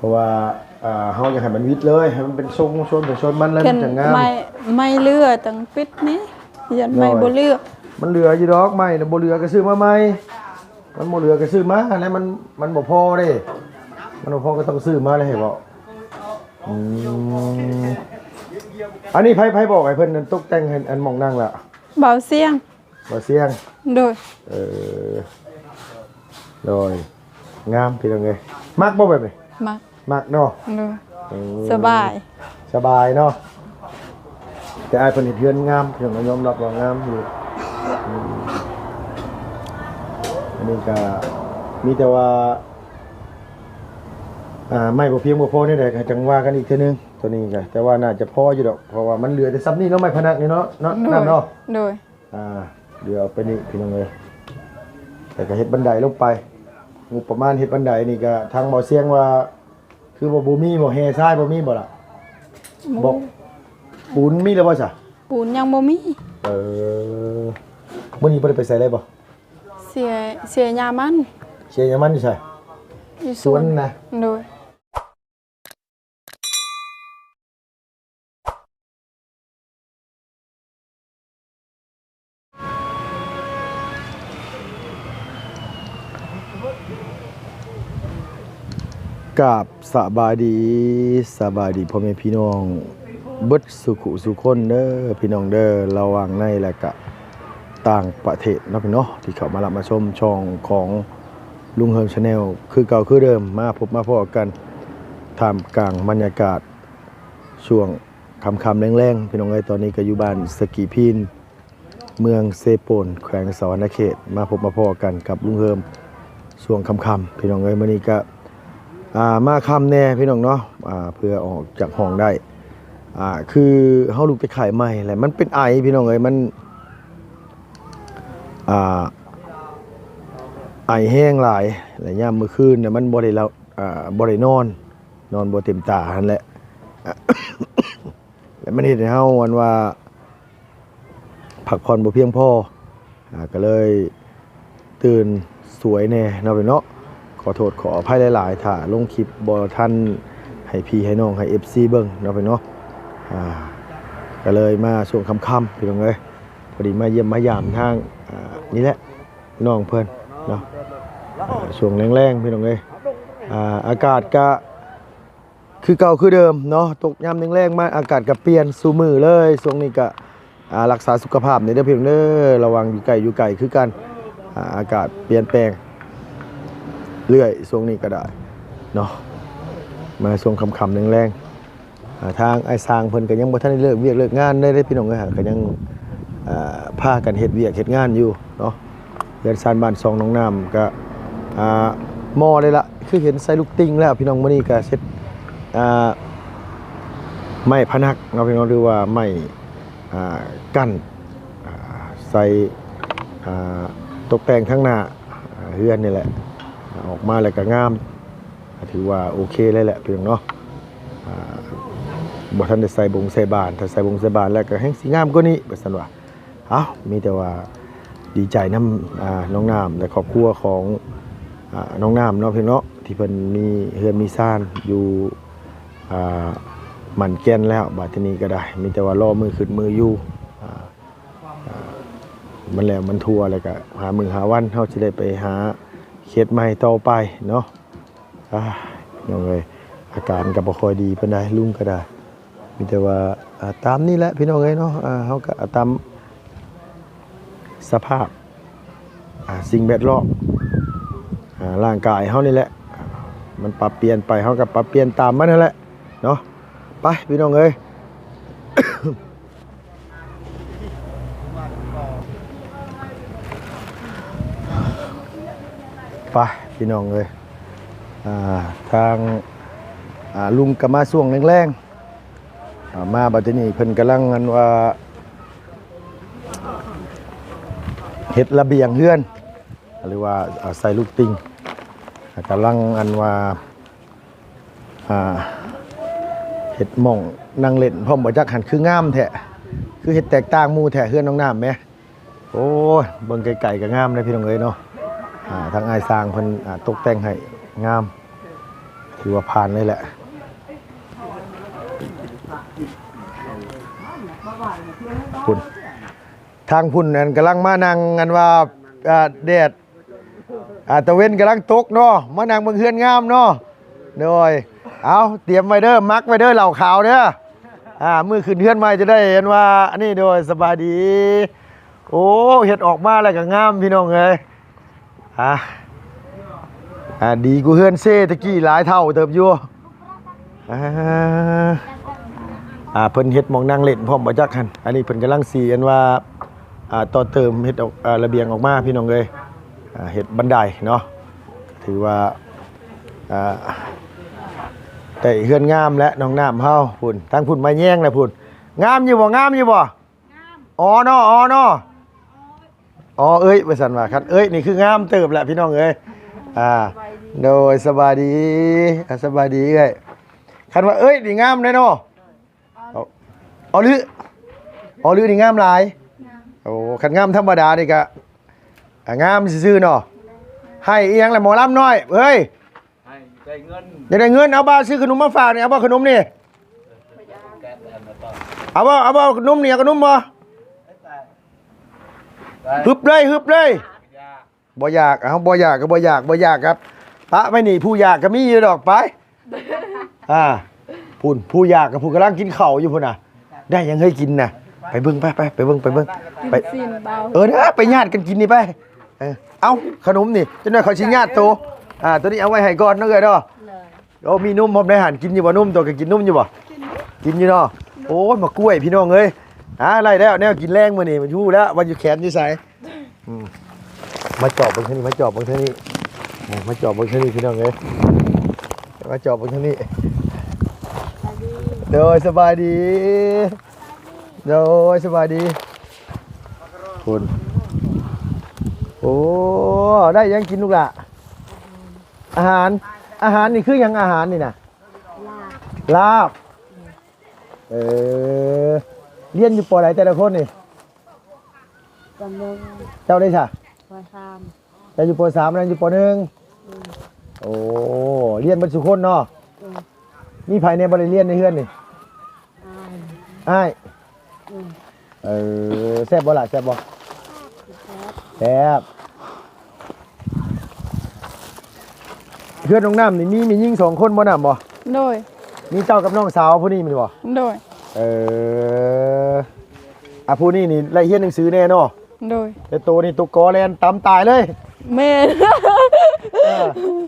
ເພາະວ່າ ເຮົາຢາກໃຫ້ມັນຫວິດເລີຍ ໃຫ້ມັນເປັນຊົງ ໂຊນເປັນໂຊນມັນ ແລ້ວມັນຈັ່ງງາມ. ໄມ້ ໄມ້ເຫຼືອຈັ່ງປິດນີ້ ຢ້ານໄມ້ ໂດຍ ບໍ່ເຫຼືອ. ມັນເຫຼືອຢູ່ດອກ ໄມ້ນະບໍ່ເຫຼືອກໍຊື້ມາໃໝ່ ມັນບໍ່ເຫຼືອກໍຊື້ມາຫັ້ນແຫຼະ ມັນ ມັນບໍ່ພໍເດ້ ມັນບໍ່ພໍກໍຕ້ອງຊື້ມາເດ້ ໃຫ້ເວົ້າ. ອືມ ອັນນີ້ໃຜ ໃຜບອກໃຫ້ເພິ່ນຕົກແຕ່ງໃຫ້ອັນໝ່ອງນັ່ງລະ? ເບົາສຽງ. ບໍ່ສຽງ. ໂດຍ. ເອີ ໂດຍ ງາມພີ່ນ້ອງເອີຍ. ມັກບໍ່ແບບນີ້? ມັກ. ມັກເນາະ. ໂດຍ. ເອີ ສະບາຍ ສະບາຍເນາະ. ແຕ່ອ້າຍເພິ່ນເຮັດເຮືອນງາມ ພີ່ນ້ອງ ຍອມຮັບວ່າງາມຢູ່. ອືມ ອັນນີ້ກະມີແຕ່ວ່າ ອ່າ ໄມ້ບໍ່ພຽງບໍ່ພໍແນວໃດ ກໍຈັ່ງວ່າກັນອີກເທື່ອໜຶ່ງ ໂຕນີ້ກະ ແຕ່ວ່າໜ້າຈະພໍຢູ່ດອກ ເພາະວ່າມັນເຫຼືອແຕ່ຊ່ຳນີ້ເນາະ ໄມ້ພະນັກນີ້ເນາະ ເນາະ ໂດຍ ນັ້ນເນາະ. ໂດຍ. ອ່າ ດຽວເອົາໄປນີ້ພີ່ນ້ອງເອີຍ ແລ້ວກໍເຮັດບັນໄດລົງໄປ. ງົບປະມານເຮັດບັນໄດນີ້ກໍທາງເບົາສຽງວ່າ ຄືວ່າບໍ່ມີບໍ່ ແຮ່ຊາຍບໍ່ມີບໍ່ລະ? ບໍ່. ບໍ່ ປູນມີແລ້ວບໍ່ຊະ? ປູນຍັງບໍ່ມີ. ເອີ ມື້ນີ້ບໍ່ໄດ້ໄປໃສເລີຍບໍ່? ເສຍ ເສຍຫຍ້າມັນ. ເສຍຫຍ້າມັນຢູ່ໃສ? ຢູ່ສວນ ສວນນະ. ໂດຍ. ກາບສະບາຍດີ ສະບາຍດີພໍ່ແມ່ພີ່ນ້ອງເບິດສູ່ຜູ້ສູ່ຄົນເດີ ພີ່ນ້ອງເດີ ລະຫວ່າງໃນ ແລະກະຕ່າງປະເທດເນາະ ພີ່ນ້ອງເນາະ ທີ່ເຂົ້າມາຮັບມາຊົມຊ່ອງຂອງລຸງເຮີມ Channel ຄືເກົ່າຄືເດີມ ມາພົບມາພໍ້ກັນທ່າມກາງບັນຍາກາດ ຊ່ວງຄ່ຳໆແລງໆ ພີ່ນ້ອງເອີຍ. ຕອນນີ້ກໍຢູ່ບ້ານສະກີພີນ ເມືອງເຊໂປນ ແຂວງສະຫວັນນະເຂດ ມາພົບມາພໍ້ກັນກັບລຸງເຮີມຊ່ວງຄ່ຳໆ ພີ່ນ້ອງເອີຍ. ມື້ນີ້ກໍ ອ່າ ມາຄ່ຳແດ່ພີ່ນ້ອງເນາະ ອ່າ ເພື່ອອອກຈາກຫ້ອງໄດ້ ອ່າ ຄືເຮົາລຸກແຕ່ຄ້າຍໃໝ່ແຫຼະ ມັນເປັນໄອພີ່ນ້ອງເອີຍ ມັນ ອ່າ ໄອແຮງຫຼາຍ ແລະຍາມມື້ຄືນນະມັນບໍ່ໄດ້ ອ່າ ບໍ່ໄດ້ນອນ ນອນບໍ່ເຕັມຕາຫັ້ນແຫຼະ ແລະມັນເຮັດໃຫ້ເຮົາ ອັນວ່າ ພັກຜ່ອນບໍ່ພຽງພໍ ອ່າ ກໍເລີຍຕື່ນສວຍແດ່ເນາະ ພີ່ນ້ອງເນາະ. ຂໍໂທດຂໍອະໄພຫຼາຍໆ ຖ້າລົງຄລິບບໍ່ທັນໃຫ້ພີ່ໃຫ້ນ້ອງ ໃຫ້ເອັຟຊີເບິ່ງເນາະ ພີ່ນ້ອງເນາະ. ອ່າ ກໍເລີຍມາຊ່ວງຄ່ຳໆ ພີ່ນ້ອງເອີຍ ພໍດີມາຢ້ຽມມາຢາມທາງ ອ່າ ນີ້ແຫຼະ ນ້ອງເພິ່ນເນາະ. ອ່າ ຊ່ວງແລງໆ ພີ່ນ້ອງເອີຍ ອ່າ ອາກາດກະ ຄືເກົ່າຄືເດີມເນາະ ຕົກຍາມແລງໆມາ ອາກາດກໍປ່ຽນສູ່ມື້ເລີຍ. ຊ່ວງນີ້ກໍ ອ່າ ຮັກສາສຸຂະພາບແດ່ເດີພີ່ນ້ອງເດີ ລະວັງຢູ່ໃກ້ຢູ່ໄກຄືກັນ ອ່າ ອາກາດປ່ຽນແປງເລື້ອຍ ຊ່ວງນີ້ກໍໄດ້ເນາະ. ມາຊ່ວງຄ່ຳໆແລງໆ ອ່າ ທາງອ້າຍຊ່າງເພິ່ນກໍຍັງບໍ່ທັນໄດ້ເລີກວຽກເລີກງານເລີຍເດ້ພີ່ນ້ອງເອີຍ ກໍຍັງ ອ່າ ພາກັນເຮັດວຽກເຮັດງານຢູ່ເນາະ. ເຮືອນຊານບ້ານຊ່ອງນ້ອງນ້ຳກໍ ອ່າ ໝໍ້ເລີຍລະ ຄືເຫັນໃສ່ລູກຕິ່ງແລ້ວພີ່ນ້ອງ. ມື້ນີ້ກໍເຮັດ ອ່າ ໄມ້ພະນັກເນາະພີ່ນ້ອງ ຫຼືວ່າໄມ້ ອ່າ ກັ້ນ ອ່າ ໃສ່ ອ່າ ຕົກແຕ່ງທາງໜ້າ ອ່າ ເຮືອນນີ້ແຫຼະ ອອກມາແລ້ວກໍງາມ ກໍຖືວ່າໂອເຄເລີຍແຫຼະພີ່ນ້ອງເນາະ. ອ່າ ບໍ່ທັນໄດ້ໃສ່ບົງໃສ່ບານ ຖ້າໃສ່ບົງໃສ່ບານແລ້ວກໍແຮ່ງຊິງາມກວ່ານີ້ ວ່າຊັ້ນວ່າ. ເອົ້າ ມີແຕ່ວ່າດີໃຈນຳ ອ່າ ນ້ອງນ້ຳ ແລະ ຄອບຄົວຂອງ ອ່າ ນ້ອງນ້ຳເນາະພີ່ນ້ອງເນາະ ທີ່ເພິ່ນມີເຮືອນມີຊານຢູ່ ອ່າ ໝັ້ນແກ່ນແລ້ວ. ບາດທີນີ້ກໍໄດ້ ມີແຕ່ວ່າລໍມື້ຂຶ້ນມື້ຢູ່ ອ່າ ອ່າ ມັນແລ້ວມັນທົ່ວ ແລ້ວກໍຫາມື້ຫາວັນ ເຮົາຊິໄດ້ໄປຫາເຂດໃໝ່ຕໍ່ໄປເນາະ. ອ້າຍ ນ້ອງເອີຍ ອາການກໍບໍ່ຄ່ອຍດີປານໃດ ລຸງກໍໄດ້ ມີແຕ່ວ່າ ອ່າ ຕາມນີ້ແຫຼະພີ່ນ້ອງເອີຍເນາະ. ອ່າ ເຮົາກໍເອົາຕາມສະພາບ ອ່າ ສິ່ງແວດລ້ອມ ອ່າ ຮ່າງກາຍເຮົານີ້ແຫຼະ ມັນປັບປ່ຽນໄປ ເຮົາກໍປັບປ່ຽນຕາມມັນຫັ້ນແຫຼະເນາະ. ໄປພີ່ນ້ອງເອີຍ ໄປພີ່ນ້ອງເອີຍ ອ່າ ທາງ ອ່າ ລຸງກໍມາຊ່ວງແລງໆ ອ່າ ມາບັດນີ້ເພິ່ນກຳລັງ ອັນວ່າ ເຮັດລະບຽງເຮືອນ ຫຼືວ່າ ອ່າ ໃສ່ລູກຕິ່ງ ກຳລັງ ອັນວ່າ ອ່າ ເຮັດໝ່ອງນັ່ງເລ່ນພ້ອມບໍ່ຈັກຫັ້ນ ຄືງາມແທ້ ຄືເຮັດແຕກຕ່າງໝູ່ແທ້ ເຮືອນນ້ອງນ້ຳແມ. ໂອ້ຍ ເບິ່ງໄກໆກໍງາມເດ້ພີ່ນ້ອງເອີຍເນາະ. ອ່າ ທາງອ້າຍຊ່າງເພິ່ນ ອ່າ ຕົກແຕ່ງໃຫ້ງາມ. ຖືວ່າຜ່ານເລີຍແຫຼະ. ພຸ້ນ ທາງພຸ້ນ ອັນ ກຳລັງມານັ່ງ ອັນວ່າ ອ່າ ແດດ ອ່າ ຕາເວັນກຳລັງຕົກເນາະ ມານັ່ງເບິ່ງເຮືອນງາມເນາະ. ໂດຍ ເອົາ ຕຽມໄວ້ເດີ ໝັກໄວ້ເດີ ເຫຼົ້າຂາວເດີ. ອ່າ ມື້ຂຶ້ນເຮືອນໃໝ່ຈະໄດ້ ອັນວ່າ ອັນນີ້. ໂດຍ ສະບາຍດີ. ໂອ້ ເຮັດອອກມາແລ້ວກໍງາມ ພີ່ນ້ອງເອີຍ. ອ່າ ອ່າ ດີກວ່າເຮືອນເຊແຕ່ກີ້ຫຼາຍເທົ່າເຕີບຢູ່. ອ່າ ອ່າ ເພິ່ນເຮັດໝ່ອງນັ່ງເຫຼັ້ນພ້ອມບໍ່ຈັກຫັ້ນ. ອັນນີ້ເພິ່ນກຳລັງຊິ ອັນວ່າ ອ່າ ຕໍ່ເຕີມເຮັດອອກ ອ່າ ລະບຽງອອກມາ ພີ່ນ້ອງເອີຍ. ອ່າ ເຮັດບັນໄດເນາະ ຖືວ່າ ອ່າ ໄດ້ເຮືອນງາມແລະ ນ້ອງນ້ຳເຮົາ. ພຸ້ນ ທາງພຸ້ນມາແຍງແລ້ວພຸ້ນ. ງາມຢູ່ບໍ່? ງາມຢູ່ບໍ່? ອໍເນາະ ອໍເນາະ ອໍເອີຍ ວ່າຊັ້ນວ່າ. ຄັນເອີຍນີ້ຄືງາມເຕີບແຫຼະ ພີ່ນ້ອງເອີຍ. ອ່າ ໂດຍ ສະບາຍດີ ອ່າ ສະບາຍດີເອື້ອຍ. ຄັນວ່າເອີຍນີ້ງາມເດ້ເນາະ. ອໍລື ອໍລືນີ້ງາມຫຼາຍ. ໂອ້ ຄັນງາມທຳມະດານີ້ກະ ອ່າ ງາມຊື່ໆເນາະ. ໃຫ້ອີ່ຫຍັງລະໝໍລຳນ້ອຍເອີຍ? ໃຫ້ໄດ້ເງິນ ຢາກໄດ້ເງິນ. ເອົາບ່າວຊື້ຂະໜົມມາຝາກນີ້ ເອົາບໍ່ຂະໜົມນີ້? ເອົາບໍ່ ເອົາບໍ່ຂະໜົມນີ້? ເອົາຂະໜົມບໍ່? ຫຶບເລີຍ ຫຶບເລີຍ. ບໍ່ຢາກ ເອົາ ບໍ່ຢາກກໍບໍ່ຢາກ ບໍ່ຢາກກໍປະໄວ້ນີ້. ຜູ້ຢາກກໍມີຢູ່ດອກ ໄປ. ອ່າ ພຸ້ນ ຜູ້ຢາກກັບຜູ້ກຳລັງກິນເຂົ້າຢູ່ພຸ້ນນະ. ໄດ້ຫຍັງເຮີ້ຍກິນນະ? ໄປເບິ່ງ ໄປ ໄປ ໄປເບິ່ງ ໄປເບິ່ງ ໄປ. ເອີ ໄປຍາດກັນກິນນີ້ໄປ. ເອີ ເອົາ ຂະໜົມນີ້ ຈັກໜ່ອຍຂ້ອຍຊິຍາດໂຕ. ອ່າ ໂຕນີ້ເອົາໄວ້ໃຫ້ກ່ອນເນາະເອື້ອຍເນາະ. ໂອ້ ມີນົມພ້ອມໃດຫັ້ນ. ກິນຢູ່ບໍ່ນົມ? ໂຕກໍກິນນົມຢູ່ບໍ່? ກິນຢູ່ເນາະ. ໂອ້ຍ ໝາກກ້ວຍ ພີ່ນ້ອງເອີຍ. ອ່າ ໄດ້ແລ້ວແນວກິນແລງມື້ນີ້ ມັນຮູ້ແລ້ວວ່າຢູ່ແຂນຢູ່ໃສ. ອືມ ມາຈອບເບິ່ງທາງນີ້ ມາຈອບເບິ່ງທາງນີ້ ມາຈອບເບິ່ງທາງນີ້ ພີ່ນ້ອງເອີຍ. ມາຈອບເບິ່ງທາງນີ້. ໂດຍ ສະບາຍດີ. ໂດຍ ສະບາຍດີ. ພຸ້ນ ໂອ້ ໄດ້ຫຍັງກິນລູກຫຼ້າ? ອາຫານ ອາຫານນີ້ຄືຫຍັງ? ອາຫານນີ້ນະ ລາບ ລາບ. ເອີ ຮຽນຢູ່ ປໍ ໃດແຕ່ລະຄົນນີ້? ປໍ ໜຶ່ງ. ເຈົ້າໄດ້ຊະ? ປໍ ສາມ. ເຈົ້າຢູ່ ປໍ ສາມ ນາງຢູ່ ປໍ ໜຶ່ງ. ອືມ ໂອ້ ຮຽນເບິດຊຸຄົນເນາະ. ອືມ ມີໃຜແດ່ບໍ່ໄດ້ຮຽນໃນເຮືອນນີ້? ອ້າຍ ອ້າຍ. ອືມ ເອີ ແຊບບໍ່ລະ? ແຊບບໍ່? ແຊບ ແຊບ. ເຮືອນນ້ອງນ້ຳນີ້ມີແມ່ຍິງສອງຄົນບໍ່ນ້ຳບໍ່? ໂດຍ ມີເຈົ້າກັບນ້ອງສາວຜູ້ນີ້ແມ່ນບໍ່? ໂດຍ ເອີ ອ່າ ຜູ້ນີ້ນີ້ໄດ້ຮຽນໜັງສືແດ່ເນາະ? ໂດຍ ແຕ່ໂຕນີ້ຕົວກໍແລ່ນຕຳຕາຍເລີຍ. ແມ່ນ ເອີ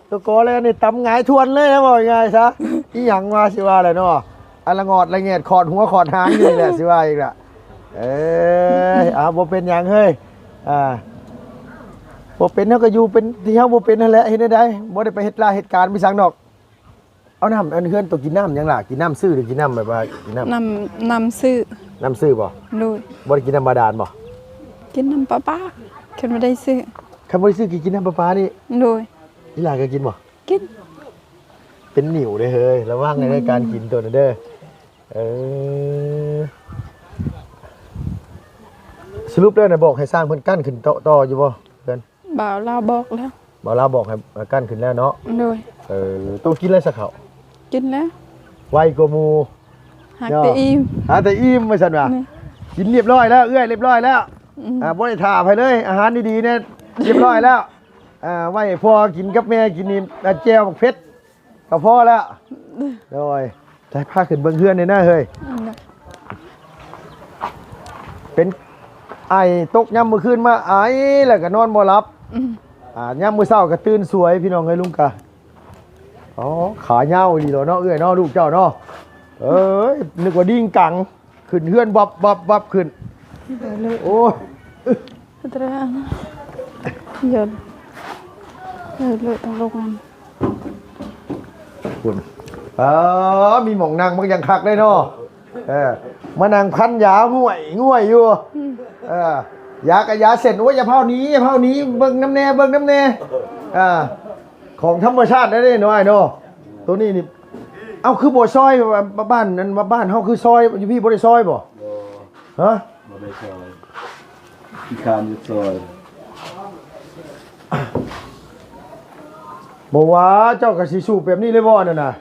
ຕົວກໍແລ່ນນີ້ຕຳຫງາຍທວນເລີຍນະ ເວົ້າງ່າຍໆຊະ. ອີ່ຫຍັງວ່າຊິວ່າແຫຼະເນາະ ອັນລະງອດລະແງດຂອດຫົວຂອດຫາງຢູ່ນີ້ແຫຼະ ຊິວ່າອີກລະ. ເອີຍ ອ່າ ບໍ່ເປັນຫຍັງເຮີ້ຍ ອ່າ ບໍ່ເປັນເຮົາກໍຢູ່ເປັນທີ່ເຮົາບໍ່ເປັນຫັ້ນແຫຼະ. ເຮັດແນວໃດ ບໍ່ໄດ້ໄປເຮັດລາເຮັດການໄປສັງດອກ. ເອົານ້ຳ ອັນເຮືອນໂຕກິນນ້ຳຫຍັງລະ? ກິນນ້ຳຊື້ ຫຼືກິນນ້ຳແບບວ່າກິນນ້ຳ ນ້ຳ ນ້ຳຊື້ ນ້ຳຊື້ບໍ່? ໂດຍ ບໍ່ໄດ້ກິນນ້ຳບາດານບໍ່? ກິນນ້ຳປະປາ ຄັນບໍ່ໄດ້ຊື້ ຄັນບໍ່ໄດ້ຊື້ກິນ ກິນນ້ຳປະປານີ້. ໂດຍ ອີ່ຫຼ້າກໍກິນບໍ່? ກິນ ເປັນໜິວເດ້ເຮີ້ຍ ລະວັງໃນການກິນໂຕນັ້ນເດີ. ເອີ ສະຫຼຸບແລ້ວນະ ບອກໃຫ້ຊ່າງເພິ່ນກັ້ນຂຶ້ນຕໍ່ ຕໍ່ຢູ່ບໍ່ເຮືອນ? ບ່າວລາວບອກແລ້ວ ບ່າວລາວບອກໃຫ້ ໃຫ້ກັ້ນຂຶ້ນແລ້ວເນາະ. ໂດຍ ເອີ ໂຕກິນແລ້ວຊະເຂົ້າ? ກິນແລ້ວ ໄວກວ່າໝູ່ ຫາກແຕ່ອີ່ມ ຫາກແຕ່ອີ່ມວ່າຊັ້ນວ່າ. ກິນລຽບຮ້ອຍແລ້ວ ເອື້ອຍ ລຽບຮ້ອຍແລ້ວ. ອືມ ອ່າ ບໍ່ໄດ້ຖ້າໃຜເລີຍ ອາຫານດີໆແນ່ ລຽບຮ້ອຍແລ້ວ. ອ່າ ໄວ້ໃຫ້ພໍ່ກິນກັບແມ່ກິນນີ້ ອ່າ ແຈ່ວບັກເຜັດ ກໍພໍແລ້ວ. ໂດຍ ໄປພາຂຶ້ນເບິ່ງເຮືອນແດ່ນະເຮີ້ຍ. ອືມ ເປັນໄອຕົກຍາມມື້ຄືນມາ ໄອແລ້ວກໍນອນບໍ່ຫຼັບ. ອືມ ອ່າ ຍາມມື້ເຊົ້າກໍຕື່ນສວຍ ພີ່ນ້ອງເອີຍ. ລຸງກະ ອໍ ຂາຍາວອີ່ຫຼີເນາະ ເອື້ອຍເນາະ ລູກເຈົ້າເນາະ. ເອີຍ ນຶກວ່າດິງກັງ ຂຶ້ນເຮືອນວັບໆໆຂຶ້ນ. ໂອ້ຍ ເດີ ເດີ ເດີ ລົງ ພຸ້ນ ເອີ ມີໝ່ອງນັ່ງມັນຍັງຄັກເດ້ເນາະ. ເອີ ມານັ່ງພັນຢາງວຍໆຢູ່. ອືມ ເອີ ຢາກະຢາເສັ້ນ ໂອ້ຍ ຢ່າພາວໜີ ຢ່າພາວໜີ ເບິ່ງນຳແດ່ ເບິ່ງນຳແດ່. ອ່າ ຂອງທຳມະຊາດໄດ້ເນາະ ອ້າຍເນາະ. ໂຕນີ້ນີ້ ເອົ້າ ຄືບໍ່ຊອຍ ບ້ານ ອັນ ບ້ານເຮົາຄືຊອຍ ຢູ່ພີ້ບໍ່ໄດ້ຊອຍບໍ່? ບໍ່ ຮະ? ບໍ່ໄດ້ຊອຍ ຂີ້ຄ້ານຈະຊອຍ. ບໍ່ວ່າເຈົ້າກໍຊິສູບແບບນີ້ເລີຍບໍ່ ອັນນັ້ນນະ? ອື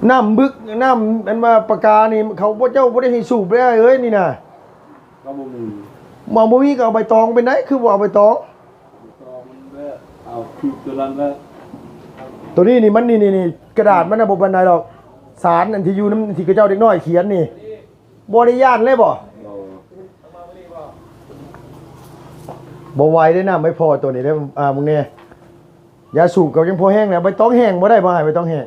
ມ ນ້ຳບຶກ ນ້ຳອັນວ່າປາການີ້ ເຂົາບໍ່ ເຈົ້າບໍ່ໄດ້ໃຫ້ສູບເລີຍເອີຍນີ້ນະ. ກໍບໍ່ມີ ບໍ່ ບໍ່ມີກໍເອົາໃບຕອງເປັນໄດ? ຄືບໍ່ເອົາໃບຕອງ? ໃບຕອງມັນແຫຼະ ເອົາຄືຕົວນັ້ນແຫຼະ. ຕົວນີ້ນີ້ມັນ ນີ້ໆ ກະດາດມັນນະບໍ່ປານໃດດອກ ສານອັນທີ່ຢູ່ນຳ ທີ່ເຂົາເຈົ້າເດັກນ້ອຍຂຽນນີ້ ບໍ່ໄດ້ຢ້ານເລີຍບໍ່? ບໍ່ ບໍ່ໄຫວເດ້ນະ ໄມ້ພໍຕົວນີ້ເດ້. ອ່າ ມຶງແນ່ ຢາສູບກໍຍັງພໍແຫ້ງແຫຼະ. ໃບຕອງແຫ້ງບໍ່ໄດ້ບໍ່? ໃບຕອງແຫ້ງ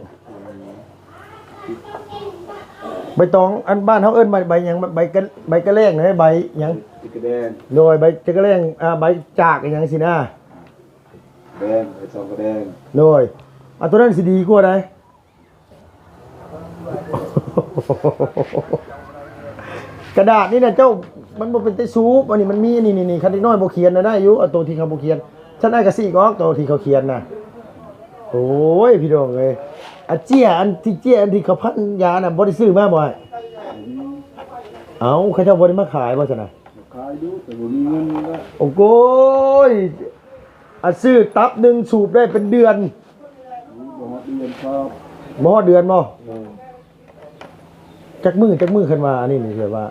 ໃບຕອງ ອັນບ້ານເຮົາເອີ້ນໃບ ໃບຫຍັງ? ໃບກະ ໃບກະແລ້ງນະ ໃບຫຍັງ? ກະແດງ ໂດຍ ໃບກະແລ້ງ ອ່າ ໃບຈາກອີຫຍັງຊີ້ນະ ແດງ ໃບຕອງກະແດງ ໂດຍ. ອ່າ ຕົວນັ້ນຊິດີກວ່າໃດ. ກະດາດນີ້ນະເຈົ້າ ມັນບໍ່ເປັນແຕ່ສູບ. ອັນນີ້ມັນມີ ນີ້ໆ ຄັນເດັກນ້ອຍບໍ່ຂຽນນະໄດ້ຢູ່ ເອົາໂຕທີ່ເຂົາບໍ່ຂຽນ. ຊັ້ນອ້າຍກະສີກອອກໂຕທີ່ເຂົາຂຽນນະ. ໂອ້ຍ ພີ່ນ້ອງເອີຍ ອາເຈ້ຍ ອັນທີ່ເຈ້ຍ ອັນທີ່ເຂົາພັນຢານະ ບໍ່ໄດ້ຊື້ມາບໍ່ອ້າຍ? ເອົ້າ ເຂົາເຈົ້າບໍ່ໄດ້ມາຂາຍບໍ່ຊັ້ນນະ? ຂາຍຢູ່ ແຕ່ບໍ່ມີເງິນແລ້ວ. ໂອ້ໂກຍ ອາ ຊື້ຕັບໜຶ່ງສູບໄດ້ເປັນເດືອນ. ບໍ່ຮອດເດືອນ ບໍ່ຮອດເດືອນບໍ່? ເອີ ຈັກມື້ ຈັກມື້ ຄັນວ່າອັນນີ້ນີ້ ແບບວ່າ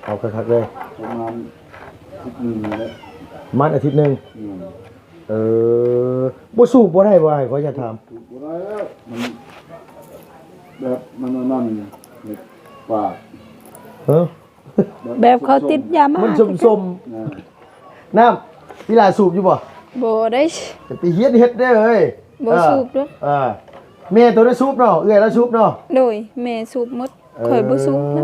ເອົາຄັກໆເລີຍ? ປະມານອາທິດໜຶ່ງນີ້ແຫຼະ ປະມານອາທິດໜຶ່ງ. ອືມ ເອີ ບໍ່ສູບບໍ່ໄດ້ບໍ່ອ້າຍ? ຂໍຢາກຖາມ ສູບບໍ່ໄດ້ແລ້ວ ມັນແບບ ມັນອັນນັ້ນ ເຮັດປາກ ເອີ ແບບເຂົາຕິດຢາມາ ມັນສົ້ມໆ. ອ່າ ນ້ຳ ອີຫຼາສູບຢູ່ບໍ່? ບໍ່ໄດ້ ຢ່າໄປຮຽນເຮັດເດີ້ເອີຍ. ບໍ່ ອ່າ ສູບເດີ້. ອ່າ ແມ່ໂຕນັ້ນສູບເນາະ ເອື້ອຍລາວສູບເນາະ? ໂດຍ ແມ່ສູບໝົດ. ເອີ ຂ້ອຍບໍ່ສູບນະ.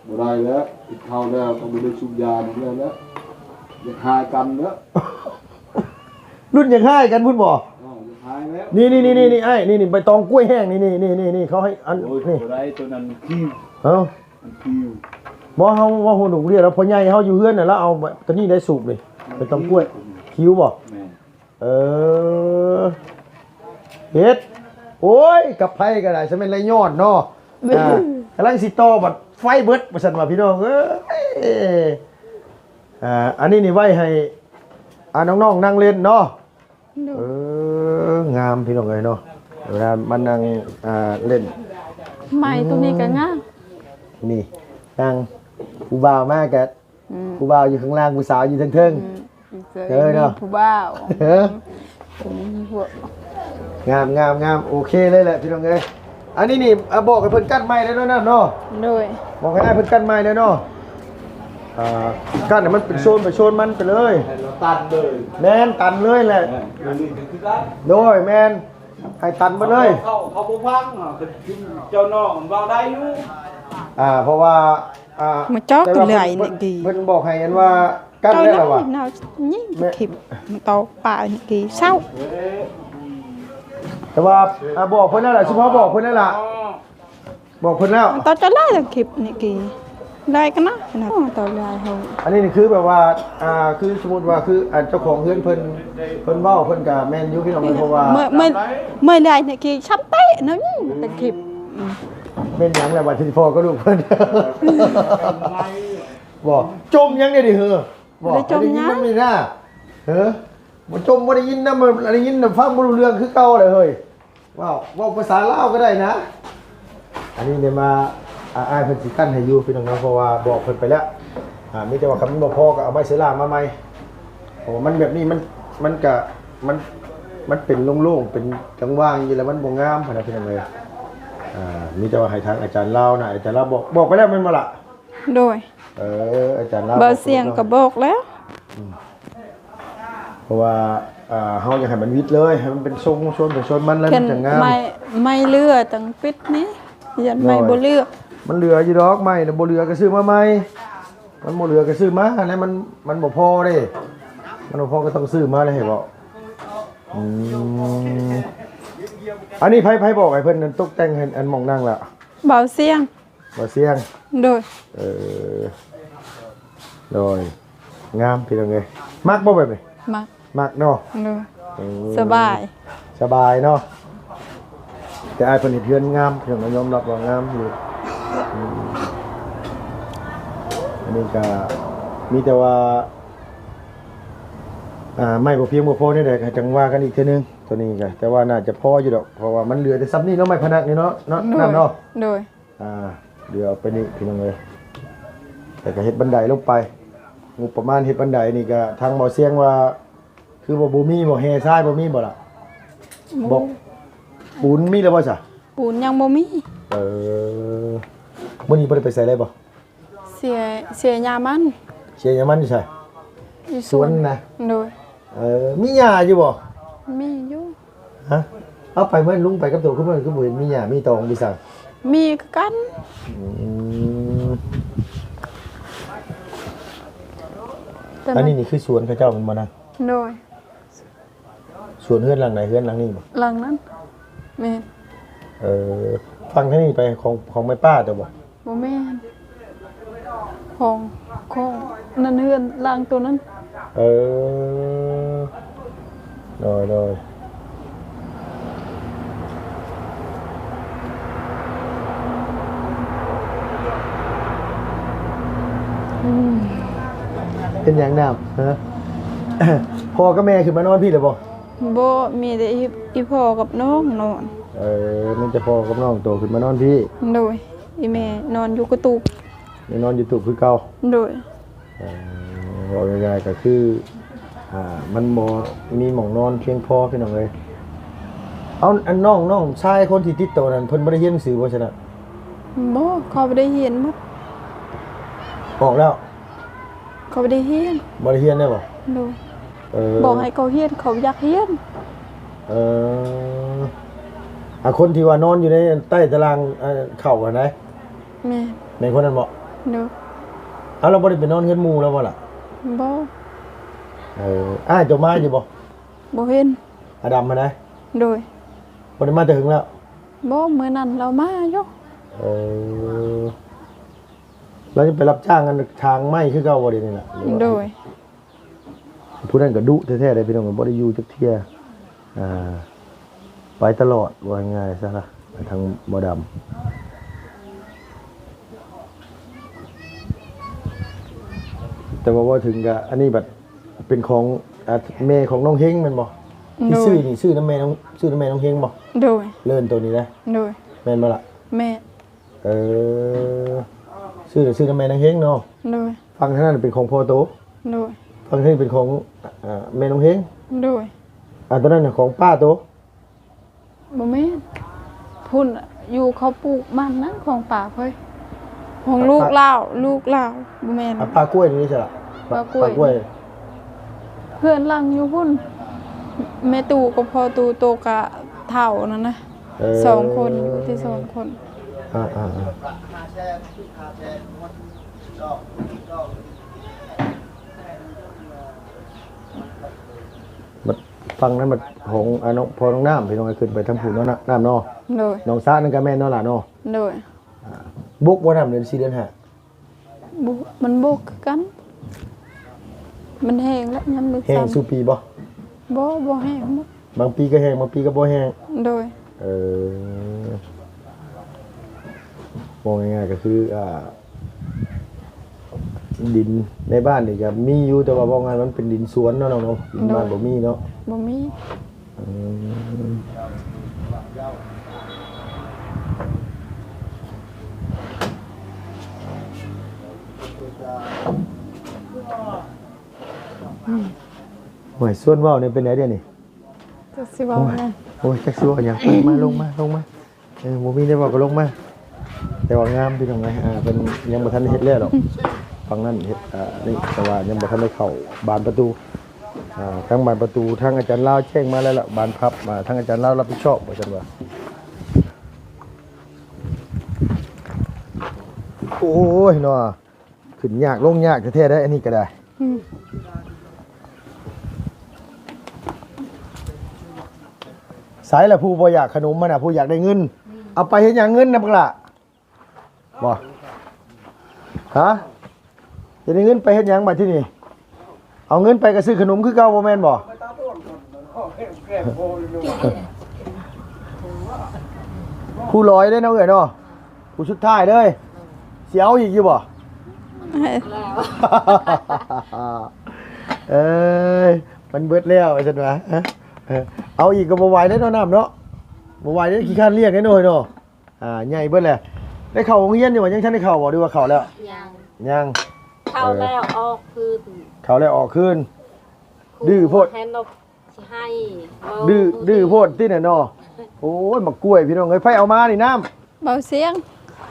ບໍ່ໄດ້ແລ້ວ ກິນເຂົ້າແລ້ວກໍບໍ່ໄດ້ສູບຢານຳແລ້ວ ຢາກຫາຍກັນເດີ້. ລຸ້ນຢາກຫາຍກັນພຸ້ນບໍ່? ອໍ ຢາກຫາຍແລ້ວ. ນີ້ໆໆໆ ອ້າຍ ນີ້ໆ ໃບຕອງກ້ວຍແຫ້ງ ນີ້ໆໆໆ ເຂົາໃຫ້ອັນ ໂອ້ຍ ນີ້ ບໍ່ໄດ້ ໂຕນັ້ນມັນຄີວ. ເອົ້າ ມັນຄີວ. ບໍ່ ເຮົາເວົ້າຮູ້ດອກເວຍ ແລ້ວພໍ່ໃຫຍ່ເຮົາຢູ່ເຮືອນນະ ລາວເອົາໂຕນີ້ໄດ້ສູບນີ້ ໃບຕອງກ້ວຍ ຄີວບໍ່? ແມ່ນ. ເອີ ເຮັດ ໂອ້ຍ ກັບໄຟກໍໄດ້ ຊະແມ່ນໄລຍອດເນາະ. ອ່າ ກຳລັງຊິຕໍ່ ບັດໄຟເບິດວ່າຊັ້ນວ່າ ພີ່ນ້ອງເອີຍ. ອ່າ ອັນນີ້ນີ້ໄວ້ໃຫ້ ອ່າ ນ້ອງໆນັ່ງຫຼິ້ນເນາະ. ໂດຍ ເອີ ງາມພີ່ນ້ອງເອີຍເນາະ ເວລາມານັ່ງ ອ່າ ຫຼິ້ນ. ໄມ້ຕົວນີ້ກໍງາມ ນີ້ນັ່ງ ຜູ້ບ່າວມາກໍ ອືມ ຜູ້ບ່າວຢູ່ຂ້າງລ່າງ ຜູ້ສາວຢູ່ເທິງໆ. ອືມ ເອີເນາະ ມີຜູ້ບ່າວ. ເອີ ມີພວກ ງາມໆໆ ໂອເຄເລີຍແຫຼະພີ່ນ້ອງເອີຍ. ອັນນີ້ນີ້ ອ່າ ບອກໃຫ້ເພິ່ນກັ້ນໄມ້ແລ້ວເນາະ ເນາະ. ໂດຍ ບອກໃຫ້ອ້າຍເພິ່ນກັ້ນໄມ້ແລ້ວເນາະ. ອ່າ ກັ້ນໃຫ້ມັນເປັນໂຊນໄປໂຊນມັນໄປເລີຍ ໃຫ້ເຮົາຕັນເລີຍ. ແມ່ນ ຕັນເລີຍແຫຼະ. ແມ່ນ ໂດຍ ແມ່ນ ໃຫ້ຕັນໝົດເລີຍ. ເຂົາ ເຂົາບໍ່ຟັງ ເຂົາເຈົ້ານ້ອງເວົ້າໄດ້ຢູ່. ອ່າ ເພາະວ່າ ອ່າ ມາເຈາະກັນເລື້ອຍນີ້ ເພິ່ນ ເພິ່ນບອກໃຫ້ອັນວ່າ ກັນແລ້ວລະວ່າ ນີ້ຕອກປານີ້ກີເຊົ້າ. ແຕ່ວ່າ ອ່າ ບອກເພິ່ນແລ້ວລະ ຊຸມເຮົາບອກເພິ່ນແລ້ວລະ ບອກເພິ່ນແລ້ວ. ຕອນຈະໄລ່ຄລິບນີ້ກີໄລ່ກັນນະ ຕອນໄລ່ເຮົາ. ອັນນີ້ນີ້ຄືແບບວ່າ ອ່າ ຄືສົມມຸດວ່າ ຄື ອັນເຈົ້າຂອງເຮືອນເພິ່ນ ເພິ່ນເວົ້າ ເພິ່ນກະແມ່ນຢູ່ພີ່ນ້ອງ ເພາະວ່າ ເມື່ອ ເມື່ອ ເມື່ອໄລ່ນີ້ກີຊ້ຳເຕະນະ ແຕ່ຄລິບ. ອືມ ແມ່ນຫຍັງລະບັດທີພໍ່ກັບລູກເພິ່ນ ບໍ່ ຈົ່ມຫຍັງເດນີ້ເຮີ ບໍ່ໄດ້ຈົ່ມຫຍັງນຳນີ້ນະ ເຮີ ບໍ່ຈົ່ມ ບໍ່ໄດ້ຍິນນຳ ໄດ້ຍິນນຳ ຟັງບໍ່ຮູ້ເລື່ອງຄືເກົ່າແຫຼະເຮີຍ. ເວົ້າ ເວົ້າພາສາລາວກໍໄດ້ນະ. ອັນນີ້ໄດ້ມາ ອາ ອ້າຍເພິ່ນຊິກັ້ນໃຫ້ຢູ່ພີ່ນ້ອງເນາະ ເພາະວ່າບອກເພິ່ນໄປແລ້ວ. ອ່າ ມີແຕ່ວ່າຄັນມັນບໍ່ພໍກໍເອົາໄມ້ເຊລາມາໃໝ່ ເພາະວ່າມັນແບບນີ້ມັນ ມັນກະ ມັນ ມັນເປັນໂລ່ງໆ ເປັນກາງວ່າງຢູ່ ແລ້ວມັນບໍ່ງາມຫັ້ນນະພີ່ນ້ອງເອີຍ. ອ່າ ມີແຕ່ວ່າໃຫ້ທາງອາຈານລາວນະ ອາຈານລາວບອກ ບອກໄປແລ້ວແມ່ນບໍ່ລະ? ໂດຍ ເອີ ອາຈານລາວ ບ່າວສຽງກໍບອກແລ້ວ. ອືມ ເພາະວ່າ ອ່າ ເຮົາຢາກໃຫ້ມັນວິດເລີຍ ໃຫ້ມັນເປັນຊົງ ຊົນໄປຊົນມັນ ແລ້ວມັນຈະງາມ. ໄມ້ ໄມ້ເຫຼືອຈັ່ງປິດນີ້ ຢ້ານໄມ້ບໍ່ເຫຼືອ. ມັນເຫຼືອຢູ່ດອກ ໄມ້ນະບໍ່ເຫຼືອກໍຊື້ມາໃໝ່ ມັນບໍ່ເຫຼືອກໍຊື້ມາ ແລ້ວມັນ ມັນບໍ່ພໍເດ້ ມັນບໍ່ພໍກໍຕ້ອງຊື້ມາແລ້ວໃຫ້ເວົ້າ. ອືມ ອັນນີ້ໃຜ ໃຜບອກໃຫ້ເພິ່ນຕົກແຕ່ງໃຫ້ອັນໝ່ອງນັ່ງລະ? ບ່າວສຽງ. ບ່າວສຽງ. ໂດຍ ເອີ ໂດຍ ງາມພີ່ນ້ອງເອີຍ. ມັກບໍ່ແບບນີ້? ມັກ ມັກເນາະ. ໂດຍ ເອີ ສະບາຍ ສະບາຍເນາະ. ແຕ່ອ້າຍເພິ່ນເຮັດເຮືອນງາມ ພີ່ນ້ອງ ຍອມຮັບວ່າງາມຢູ່. ອືມ ອັນນີ້ກະມີແຕ່ວ່າ ອ່າ ໄມ້ບໍ່ພຽງບໍ່ພໍແນວໃດກໍຈັ່ງວ່າກັນອີກເທື່ອໜຶ່ງ ໂຕນີ້ກໍ ແຕ່ວ່າໜ້າຈະພໍຢູ່ດອກ ເພາະວ່າມັນເຫຼືອແຕ່ຊ່ຳນີ້ເນາະ ໄມ້ພະນັກນີ້ເນາະ ເນາະ ໂດຍ ນັ້ນເນາະ ໂດຍ ອ່າ ເຫຼືອໄປນີ້ພີ່ນ້ອງເອີຍ ແລ້ວກໍເຮັດບັນໄດລົງໄປ ງົບປະມານເຮັດບັນໄດນີ້ກໍທາງເບົາຊຽງວ່າ ຄືວ່າບໍ່ມີບໍ່ ແຮ່ຊາຍບໍ່ມີບໍ່ລະ? ບໍ່ ບໍ່ ປູນມີແລ້ວບໍ່ຊະ? ປູນຍັງບໍ່ມີ. ເອີ ມື້ນີ້ບໍ່ໄດ້ໄປໃສເລີຍບໍ່? ເສຍ ເສຍຫຍ້າມັນ. ເສຍຫຍ້າມັນຢູ່ໃສ? ຢູ່ສວນ ສວນນະ? ໂດຍ. ເອີ ມີຫຍ້າຢູ່ບໍ່? ມີຢູ່. ຮະ? ເອົາໄປເມື່ອລຸງໄປກັບໂຕ ຄືເມື່ອ ຄືບໍ່ເຫັນມີຫຍ້າມີຕອງຢູ່ໃສ? ມີຄືກັນ. ອືມ ແຕ່ ອັນນີ້ນີ້ຄືສວນເຂົາເຈົ້າແມ່ນບໍ່ນະ? ໂດຍ. ສວນເຮືອນຫຼັງໃດ? ເຮືອນຫຼັງນີ້ບໍ່? ຫຼັງນັ້ນ. ແມ່ນ. ເອີ ຝັ່ງທາງນີ້ໄປຂອງ ຂອງແມ່ປ້າຕົວະບໍ່? ບໍ່ແມ່ນ. ຂອງ ຂອງນັ້ນ ເຮືອນຫຼັງຕົວນັ້ນ. ເອີ ໂດຍ ໂດຍ. ອືມ ເປັນຫຍັງນ້ຳ? ຮະ? ພໍ່ກັບແມ່ຂຶ້ນມານອນພີ້ແລ້ວບໍ່? ບໍ່ ມີແຕ່ອີ່ ອີ່ພໍ່ກັບນ້ອງນອນ. ເອີ ມີແຕ່ພໍ່ກັບນ້ອງໂຕຂຶ້ນມານອນພີ້. ໂດຍ. ອີ່ແມ່ນອນຢູ່ກະຕູບ. ຍັງນອນຢູ່ຕູບຄືເກົ່າ. ໂດຍ. ເອີ ເວົ້າງ່າຍໆກໍຄື ອ່າ ມັນບໍ່ມີໝ່ອງນອນພຽງພໍພີ່ນ້ອງເອີຍ. ເອົາ ອັນນ້ອງ ນ້ອງຊາຍຄົນທີ່ຕິດໂຕນັ້ນ ເພິ່ນບໍ່ໄດ້ຮຽນໜັງສືບໍ່ຊັ້ນນະ? ບໍ່ ເຂົາບໍ່ໄດ້ຮຽນໝົດ. ອອກແລ້ວ? ເຂົາບໍ່ໄດ້ຮຽນ. ບໍ່ໄດ້ຮຽນໄດ້ບໍ່? ໂດຍ. ເອີ ບອກໃຫ້ເຂົາຮຽນ ເຂົາຢາກຮຽນ. ເອີ ອາ ຄົນທີ່ວ່ານອນຢູ່ໃນໃຕ້ຕາລາງ ເອີ ເຂົ້າຫັ້ນໃດ? ແມ່ນ. ແມ່ນຄົນນັ້ນບໍ່? ໂດຍ. ເອົາ ລາວບໍ່ໄດ້ໄປນອນເຮືອນໝູ່ລາວບໍ່ລະ? ບໍ່. ເອີ ອ້າຍເຈົ້າມາຢູ່ບໍ່? ບໍ່ເຫັນ. ອາດຳຫັ້ນນະ? ໂດຍ. ບໍ່ໄດ້ມາແຕ່ຫຶງແລ້ວ? ບໍ່ ມື້ນັ້ນລາວມາຢູ່. ເອີ ລາວຍັງໄປຮັບຈ້າງອັນຖາງໄມ້ຄືເກົ່າບໍ່ດຽວນີ້ນະ? ໂດຍ. ຜູ້ນັ້ນກໍດຸແທ້ໆເດ້ພີ່ນ້ອງ ບໍ່ໄດ້ຢູ່ຈັກເທື່ອ ອ່າ ໄປຕະຫຼອດ ເວົ້າງ່າຍໆຊະລະ ທາງບໍ່ດຳ. ແຕ່ວ່າເວົ້າເຖິງກະ ອັນນີ້ບັດເປັນຂອງ ອ່າ ແມ່ຂອງນ້ອງເຮງແມ່ນບໍ່? ທີ່ ໂດຍ ຊື້ນີ້ ຊື້ນຳແມ່ນ້ອງ ຊື້ນຳແມ່ນ້ອງເຮງບໍ່? ໂດຍ. ເລີນໂຕນີ້ນະ? ໂດຍ. ແມ່ນບໍ່ລະ? ແມ່ນ. ເອີ ຊື້ ຊື້ນຳແມ່ນາງເຮງເນາະ? ໂດຍ. ຝັ່ງທາງນັ້ນເປັນຂອງພໍ່ໂຕ? ໂດຍ. ຝັ່ງທາງນີ້ເປັນຂອງ ອ່າ ແມ່ນ້ອງເຮງ? ໂດຍ. ອ່າ ຕົວນັ້ນຂອງປ້າໂຕ? ບໍ່ແມ່ນ ພຸ້ນ ຢູ່ເຂົາປູກມັນນັ້ນຂອງປ້າເພິ່ນ ຂອງລູກລາວ ລູກລາວ ບໍ່ແມ່ນ ອ່າ ປ້າກ້ວຍນີ້ໃຊ່ລະ? ປ້າກ້ວຍ ປ້າກ້ວຍ ເຮືອນຫຼັງຢູ່ພຸ້ນ ແມ່ຕູ້ກັບພໍ່ຕູ້ໂຕກະເຖົ້ານັ້ນນະ. ເອີ ສອງຄົນ ຢູ່ທີ່ສອງຄົນ. ອ່າໆໆ ບັດຝັ່ງນັ້ນບັດຂອງ ອ່າ ນ້ອງ ພໍ່ນ້ອງນ້ຳ ພີ່ນ້ອງ ຂຶ້ນໄປທາງພຸ້ນເນາະ ນ້ຳເນາະ. ໂດຍ. ໜອງສະນັ້ນກະແມ່ນເນາະຫຼາເນາະ? ໂດຍ. ບົກບໍ່ນ້ຳເດືອນສີ່ເດືອນຫ້າ? ບໍ່ ມັນບົກຄືກັນ ມັນແຫ້ງແລ້ວ ຍາມນີ້. ແຫ້ງສູ່ປີບໍ່? ບໍ່ ບໍ່ແຫ້ງໝົດ ບາງປີກໍແຫ້ງ ບາງປີກໍບໍ່ແຫ້ງ. ໂດຍ. ເອີ ເວົ້າງ່າຍໆກໍຄື ອ່າ ດິນໃນບ້ານນີ້ກໍມີຢູ່ ແຕ່ວ່າເວົ້າງ່າຍມັນເປັນດິນສວນເນາະນ້ອງເນາະ ດິນບ້ານ ໂດຍ ບໍ່ມີເນາະ? ບໍ່ມີ. ອືມ ໂອ້ຍ ຊວນເວົ້ານີ້ເປັນໃດດຽວນີ້? ຈັກຊິເວົ້າ ໂອ້ຍ ຫຍັງ ໂອ້ຍ ຈັກຊິເວົ້າຫຍັງ ໄປ ມາ ລົງມາ ລົງມາ. ເອີ ບໍ່ມີແນວເວົ້າກໍລົງມາ. ແຕ່ວ່າງາມພີ່ນ້ອງເອີຍ ອ່າ ເພິ່ນຍັງບໍ່ທັນເຮັດແລ້ວດອກ ຝັ່ງນັ້ນເຮັດ ອ່າ ນີ້ ແຕ່ວ່າຍັງບໍ່ທັນໄດ້ເຂົ້າບານປະຕູ. ອ່າ ທາງບານປະຕູ ທາງອາຈານລາວແຈ້ງມາແລ້ວລະ ບານພັບ ອ່າ ທາງອາຈານລາວຮັບຜິດຊອບວ່າຊັ້ນວ່າ. ໂອ້ຍເນາະ ຂຶ້ນຍາກລົງຍາກແທ້ໆໄດ໋ ອັນນີ້ກໍໄດ້. ອືມ ໃສລະຜູ້ບໍ່ຢາກຂະໜົມຫັ້ນນະ ຜູ້ຢາກໄດ້ເງິນ ເອົາໄປເຮັດຫຍັງເງິນນະບັກຫຼ້າ? ບໍ່ ຮະ? ຈະໄດ້ເງິນໄປເຮັດຫຍັງບັດທີນີ້? ເອົາເງິນໄປກໍຊື້ຂະໜົມຄືເກົ່າ ບໍ່ແມ່ນບໍ່? ຜູ້ລອຍເດ້ເນາະ ເອື້ອຍເນາະ ຜູ້ສຸດທ້າຍເລີຍ ຊິເອົາອີກຢູ່ບໍ່? ເອີຍ ມັນເບິດແລ້ວວ່າຊັ້ນວ່າ. ເອີ ເອົາອີກກໍບໍ່ໄຫວເດ້ເນາະ ນ້ຳເນາະ ບໍ່ໄຫວເດ້ ຂີ້ຄ້ານລ້ຽງເດ້ເນາະ ເນາະ. ອ່າ ໃຫຍ່ເບິດແລ້ວ. ໄດ້ເຂົ້າໂຮງຮຽນຢູ່ບໍ່? ຍັງທັນໄດ້ເຂົ້າບໍ່ ຫຼືວ່າເຂົ້າແລ້ວ? ຍັງ ຍັງ. ເຂົ້າແລ້ວອອກຄືນ ເຂົ້າແລ້ວອອກຄືນ. ດື້ໂພດ ໃຫ້ນົບ ຊິໃຫ້ ດື້ ດື້ໂພດຕິນະເນາະ. ໂອ້ຍ ໝາກກ້ວຍ ພີ່ນ້ອງເອີຍ ໃຜເອົາມານີ້ ນ້ຳ? ເບົາສຽງ.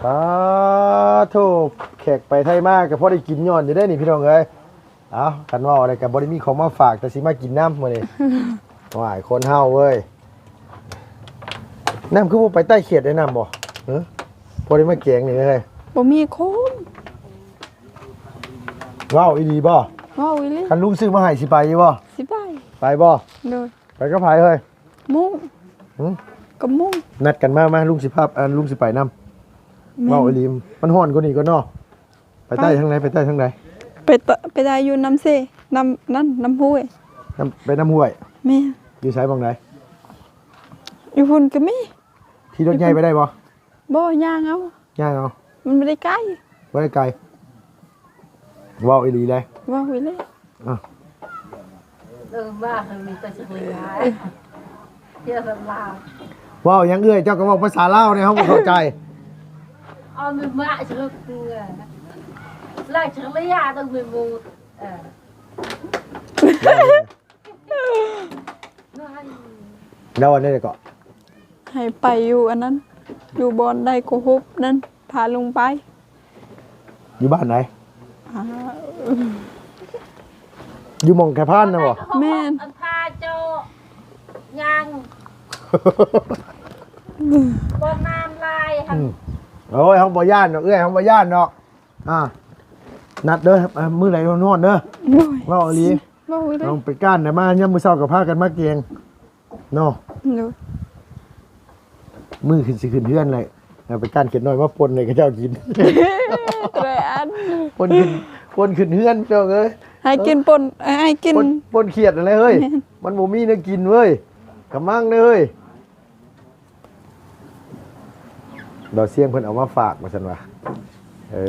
ສາທຸ ແຂກໄປໄທມາກໍພໍໄດ້ກິນຍ້ອນຢູ່ເດ້ນີ້ ພີ່ນ້ອງເອີຍ. ເອົ້າ ຄັນເວົ້າແລ້ວກໍບໍ່ໄດ້ມີຂອງມາຝາກ ແຕ່ຊິມາກິນນຳມື້ນີ້. ວ້າຍ ຄົນເຮົາເວີຍ ນ້ຳຄືບໍ່ໄປໃຕ້ເຂດໄດ້ນ້ຳບໍ່? ເອີ ພໍໄດ້ມາແກງນີ້ເລີຍ. ບໍ່ມີຄົນ. ເວົ້າອີ່ຫຼີບໍ່? ເວົ້າອີ່ຫຼີ. ຄັນລຸງຊື້ມາໃຫ້ຊິໄປຢູ່ບໍ່? ຊິໄປ. ໄປບໍ່? ໂດຍ. ໄປກັບໃຜເຮີ້ຍ? ໝູ່. ຫື? ກັບໝູ່. ນັດກັນມາ ມາ ລຸງຊິພາ ອາ ລຸງຊິໄປນຳ. ແມ່ນ. ເວົ້າອີ່ຫຼີ ມັນຮ້ອນກວ່ານີ້ກ່ອນເນາະ. ໄປໃຕ້ທາງໃດ? ໄປໃຕ້ທາງໃດ? ໄປຕະ ໄປໄດ້ຢູ່ນ້ຳເຊ ນ້ຳນັ້ນ ນ້ຳຫ້ວຍ. ນ້ຳ ໄປນ້ຳຫ້ວຍ. ແມ່ນ. ຢູ່ໃສ ໝ່ອງໃດ? ຢູ່ພຸ້ນກໍມີ. ຂີ່ລົດໃຫຍ່ໄປໄດ້ບໍ່? ບໍ່ ຍ່າງເອົາ. ຍ່າງເອົາ. ມັນບໍ່ໄດ້ໄກ. ບໍ່ໄດ້ໄກ. ເວົ້າອີ່ຫຼີເດ້. ເວົ້າອີ່ຫຼີ. ອ່ະ ເອີ ວ່າໃຫ້ມີແຕ່ສະເລີຍ ເຈົ້າສຳລາວ. ເວົ້າຫຍັງເອື້ອຍ? ເຈົ້າກໍເວົ້າພາສາລາວແດ່ ເຮົາບໍ່ເຂົ້າໃຈ. ເອົາແມ່ນວ່າເຈົ້າເທື່ອ ລາວສະເລີຍຕ້ອງແມ່ນໝູ່. ເອີ ແລ້ວອັນນີ້ກໍ ໃຫ້ໄປຢູ່ອັນນັ້ນ ຢູ່ບ່ອນໄດ້ໂກຫົບນັ້ນ ພາລຸງໄປ. ຢູ່ບ້ານໃດ? ອ່າ ຢູ່ໝ່ອງແຄພານນະບໍ່? ແມ່ນ. ອັນພາເຈົ້າຍ່າງບ່ອນນ້ຳລາຍຫັ້ນ. ອືມ ໂອ້ຍ ເຮົາບໍ່ຢ້ານດອກເອື້ອຍ ເຮົາບໍ່ຢ້ານດອກ. ອ່າ ນັດເດີ ມື້ໃດຮ້ອນໆເດີ. ໂດຍ. ເວົ້າອີ່ຫຼີ ເວົ້າອີ່ຫຼີ. ລອງໄປກ້ານໄດ້ມາ ຍາມມື້ເຊົ້າກໍພາກັນມາແກງເນາະ. ໂດຍ. ມື້ຂຶ້ນ ຊິຂຶ້ນເຮືອນແລ້ວ ເອົາໄປກ້ານເຂດນ້ອຍມາປົ່ນໃຫ້ເຂົາເຈົ້າກິນ. ແຕ່ອັນ ປົ່ນຂຶ້ນ ປົ່ນຂຶ້ນເຮືອນ ພີ່ນ້ອງເອີຍ. ໃຫ້ກິນປົ່ນ ເອີ ໃຫ້ກິນ ປົ່ນ ປົ່ນຂຽດຫັ້ນແຫຼະເຮີ້ຍ. ແມ່ນ. ມັນບໍ່ມີແນວກິນເວີ້ຍ ກະມັງເດີເຮີ້ຍ. ດາວຊຽງເພິ່ນເອົາມາຝາກວ່າຊັ້ນວ່າ. ເອີ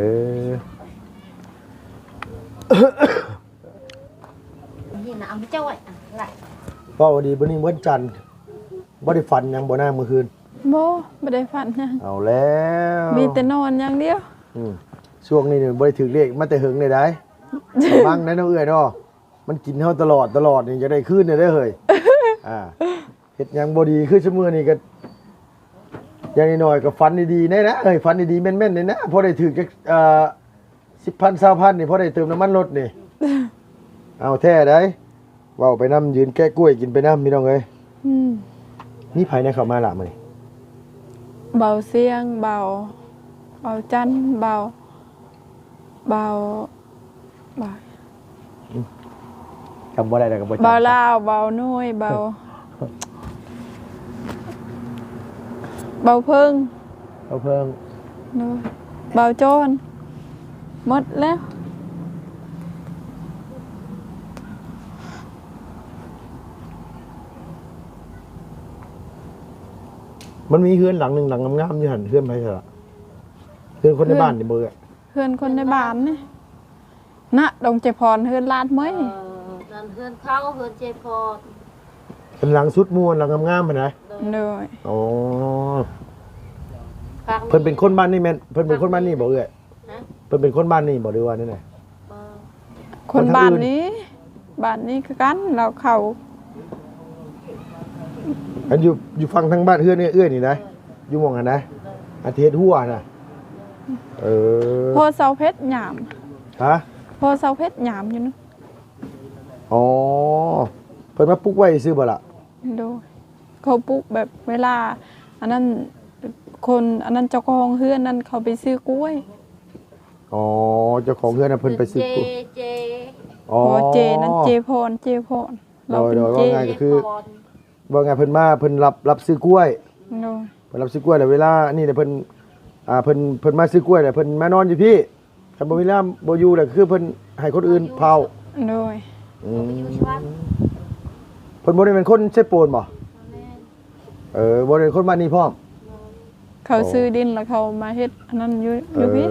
ນີ້ນະ ເອົາມາເຈົ້າໄວ້ລະ. ເວົ້າດີ ມື້ນີ້ວັນຈັນ ບໍ່ໄດ້ຝັນຫຍັງບໍ່ນາງມື້ຄືນ? ບໍ່ ບໍ່ໄດ້ຝັນຫຍັງ. ເອົາແລ້ວ ມີແຕ່ນອນຢ່າງດຽວ. ອືມ ຊ່ວງນີ້ນີ້ບໍ່ໄດ້ຖືກເລກມາແຕ່ເຫິງເລີຍໃດ໋. ລະວັງໄດ໋ເນາະເອື້ອຍເນາະ. ມັນກິນເຮົາຕະຫຼອດ ຕະຫຼອດນີ້ ຢາກໄດ້ຄືນແດ່ເດີເຮີ້ຍ. ອ່າ ເຮັດຫຍັງບໍ່ດີ ຄືຊຸມື້ນີ້ກໍ ຢ່າງໜ້ອຍໆກໍຝັນດີໆແດ່ນະເອີຍ ຝັນດີໆແມ່ນໆແດ່ນະ ພໍໄດ້ຖືກຈັກ ເອີ ສິບພັນ ຊາວພັນນີ້ ພໍໄດ້ເຕີມນ້ຳມັນລົດນີ້. ເອົາແທ້ໃດ໋ ເວົ້າໄປນຳ ຢືນແກະກ້ວຍກິນໄປນຳ ພີ່ນ້ອງເອີຍ. ອືມ ມີໃຜແດ່ເຂົ້າມາລະມື້ນີ້? ເບົາສຽງ ເບົາ ເບົາຈັນ ເບົາ ເບົາ ເບົາ ອືມ ຈຳບໍ່ໄດ້ແລ້ວກໍບໍ່ຈຳ ເບົາລາວ ເບົາໜ່ວຍ ເບົາ ເບົາເພິ່ງ ເບົາເພິ່ງ ໂດຍ ເບົາຈອນ ໝົດແລ້ວ. ມັນມີເຮືອນຫຼັງໜຶ່ງ ຫຼັງງາມໆຢູ່ຫັ້ນ ເຮືອນໃຜຊະລະ? ເຮືອນຄົນໃນບ້ານນີ້ບໍ່ເອື້ອຍ? ເຮືອນຄົນໃນບ້ານນີ້ນະ ດົງເຈພອນ ເຮືອນຫຼານເມຍ. ເອີ ນັ້ນເຮືອນເຂົາ ເຮືອນເຈພອນ ເປັນຫຼັງສຸດໝູ່ ຫຼັງງາມໆຫັ້ນນະ. ໂດຍ. ອໍ ເພິ່ນເປັນຄົນບ້ານນີ້ແມ່ນ ເພິ່ນເປັນຄົນບ້ານນີ້ບໍ່ເອື້ອຍ? ຮະ? ເພິ່ນເປັນຄົນບ້ານນີ້ບໍ່ ຫຼືວ່າແນວໃດ? ບໍ່ ຄົນບ້ານນີ້ ຄົນທາງອື່ນ ບ້ານນີ້ຄືກັນ ລາວເຂົ້າ ອັນຢູ່ ຢູ່ຝັ່ງທາງບ້ານເຮືອນເອື້ອຍນີ້ນະ ເອີ ຢູ່ໝ່ອງຫັ້ນນະ ອັນທີ່ເຮັດຮົ້ວນະ. ເອີ ພໍ່ເຊົາເພັດຍາມ ຮະ? ພໍ່ເຊົາເພັດຍາມຢູ່ນະ. ອໍ ເພິ່ນມາປຸກໄວ້ຊື່ບໍ່ລະ? ໂດຍ ເຂົາປຸກແບບເວລາອັນນັ້ນ ຄົນອັນນັ້ນ ເຈົ້າຂອງເຮືອນນັ້ນເຂົາໄປຊື້ກ້ວຍ. ອໍ ເຈົ້າຂອງເຮືອນນະເພິ່ນໄປຊື້ກ້ວຍ. ເຈ ເຈ ອໍ ເຈນັ້ນ ເຈພອນ ເຈພອນ ລາວເປັນເຈ. ໂດຍ ໂດຍ ເວົ້າງ່າຍກໍຄື ເຈພອນ ເວົ້າງ່າຍເພິ່ນມາ ເພິ່ນຮັບ ຮັບຊື້ກ້ວຍ. ໂດຍ. ເພິ່ນຮັບຊື້ກ້ວຍແລ້ວ ເວລານີ້ແຫຼະເພິ່ນ ອ່າ ເພິ່ນ ເພິ່ນມາຊື້ກ້ວຍແລ້ວ ເພິ່ນມານອນຢູ່ພີ້. ຄັນບໍ່ມີລາວບໍ່ຢູ່ແລ້ວ ຄືເພິ່ນໃຫ້ຄົນອື່ນເຝົ້າ. ໂດຍ. ອືມ ເພິ່ນບໍ່ໄດ້ແມ່ນຄົນເຊໂປນບໍ່? ແມ່ນ. ເອີ ບໍ່ໄດ້ຄົນບ້ານນີ້ພ້ອມ? ເຂົາຊື້ດິນແລ້ວເຂົາມາເຮັດອັນນັ້ນຢູ່ ຢູ່ພີ້.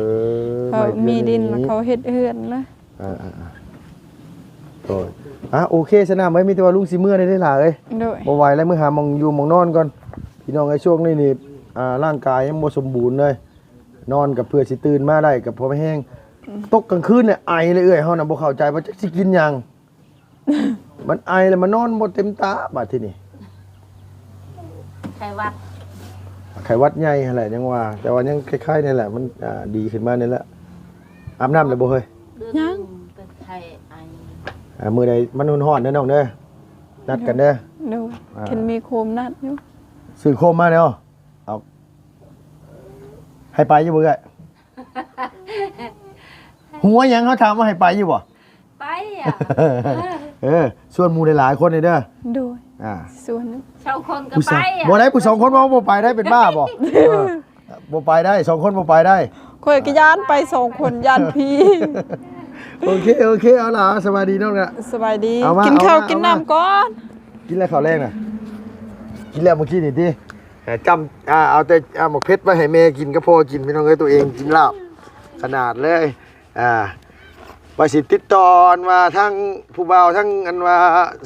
ເອີ ເຂົາມີດິນແລ້ວເຂົາເຮັດເຮືອນເລີຍ. ອ່າໆ ໂດຍ. ອ່ະ ໂອເຄ ຊະນຳເອີຍ ມີແຕ່ວ່າລຸງຊິເມືອໄດ້ເດ້ຫຼ້າເອີຍ. ໂດຍ ບໍ່ໄຫວແລ້ວ ເມືອຫາໝ່ອງຢູ່ໝ່ອງນອນກ່ອນ ພີ່ນ້ອງເອີຍ. ຊ່ວງນີ້ນີ້ ອ່າ ຮ່າງກາຍຍັງບໍ່ສົມບູນເລີຍ ນອນກໍເພື່ອຊິຕື່ນມາໄດ້ກໍພໍແຮງ. ອືມ ຕົກກາງຄືນແລ້ວໄອເລີຍ ເອື້ອຍເຮົານະ ບໍ່ເຂົ້າໃຈວ່າຈັກຊິກິນຫຍັງ ມັນໄອແລ້ວມັນນອນບໍ່ເຕັມຕາບາດທີນີ້. ໄຂ້ຫວັດ ໄຂ້ຫວັດໃຫຍ່ຫັ້ນແຫຼະ ຍັງວ່າ ແຕ່ວ່າຍັງຄ້າຍໆນີ້ແຫຼະ ມັນ ອ່າ ດີຂຶ້ນມານີ້ແຫຼະ. ອາບນ້ຳແລ້ວບໍ່ເຮີ້ຍ? ຍັງ ເປັນໄຂ້ໄອ. ອ່າ ມື້ໃດມັນຮ້ອນໆເດີນ້ອງເດີ ນັດກັນເດີ. ໂດຍ ອ່າ ຄັນມີໂຄມນັດຢູ່. ຊື້ໂຄມມາແລ້ວ ເອົາ ໃຫ້ໄປຢູ່ບໍ່ເອື້ອຍ? ຫົວຫຍັງ ເຮົາຖາມວ່າໃຫ້ໄປຢູ່ບໍ່? ໄປອະ ເອີ ຊວນໝູ່ຫຼາຍໆຄົນເດີ. ໂດຍ ອ່າ ຊວນ ສອງຄົນກໍໄປອະ. ບໍ່ໄດ້ ຜູ້ສອງຄົນບໍ່ ບໍ່ໄປໄດ້ ເປັນບ້າບໍ່? ເອີ ບໍ່ໄປໄດ້ ສອງຄົນບໍ່ໄປໄດ້. ຂ້ອຍກໍຢ້ານໄປສອງຄົນ ຢ້ານຜີ. ໂອເຄ ໂອເຄ ເອົາລະ ສະບາຍດີນ້ອງລະ. ສະບາຍດີ ເອົາມາ ກິນເຂົ້າ ເອົາມາ ກິນນ້ຳກ່ອນ. ກິນແລ້ວເຂົ້າແລງນະ? ກິນແລ້ວມື້ກີ້ນີ້ຕິ. ອ່າ ຈຳ ອ່າ ເອົາແຕ່ ອ່າ ໝາກເຜັດໄວ້ໃຫ້ແມ່ກິນກັບພໍ່ກິນ ພີ່ນ້ອງເອີຍ ຕົວເອງກິນລາບຂະໜາດເລີຍ. ອ່າ ວ່າຊິຕິດຕໍ່ອັນວ່າທາງຜູ້ບ່າວທາງອັນວ່າ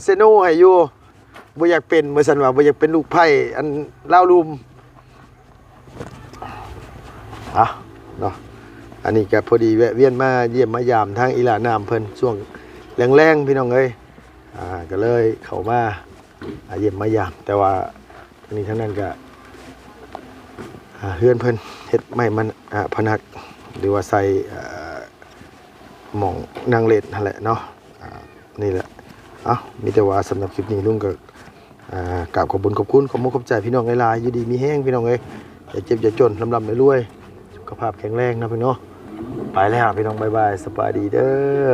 ເຊໂນໃຫ້ຢູ່ ບໍ່ຢາກເປັນ ວ່າຊັ້ນວ່າ ບໍ່ຢາກເປັນລູກໃພ້ອັນລາວລຸ່ມ. ອ່ະ ເນາະ ອັນນີ້ກໍພໍດີແວະວຽນມາຢ້ຽມມາຢາມທາງອີ່ຫຼ້ານ້ຳເພິ່ນຊ່ວງແລງໆ ພີ່ນ້ອງເອີຍ. ອ່າ ກໍເລີຍເຂົ້າມາ ອ່າ ຢ້ຽມມາຢາມ ແຕ່ວ່າທັງນີ້ທັງນັ້ນກໍ ອ່າ ເຮືອນເພິ່ນເຮັດໄມ້ມັນ ອ່າ ພະນັກ ຫຼືວ່າໃສ່ ອ່າ ໝ່ອງນັ່ງເຫຼັ້ນຫັ້ນແຫຼະເນາະ. ອ່າ ນີ້ແຫຼະ ເອົ້າ ມີແຕ່ວ່າສຳລັບຄລິບນີ້ ລຸງກໍ ອ່າ ກາບຂອບບຸນຂອບຄຸນ ຂອບມຸກຂອບໃຈພີ່ນ້ອງຫຼາຍໆ ຢູ່ດີມີແຮງພີ່ນ້ອງເອີຍ ຢ່າເຈັບຢ່າຈົນ ລ່ຳໆລວຍໆ ສຸຂະພາບແຂງແຮງເນາະພີ່ນ້ອງເນາະ. ໄປແລ້ວພີ່ນ້ອງ ບາຍບາຍ ສະບາຍດີເດີ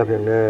ພີ່ນ້ອງເດີ.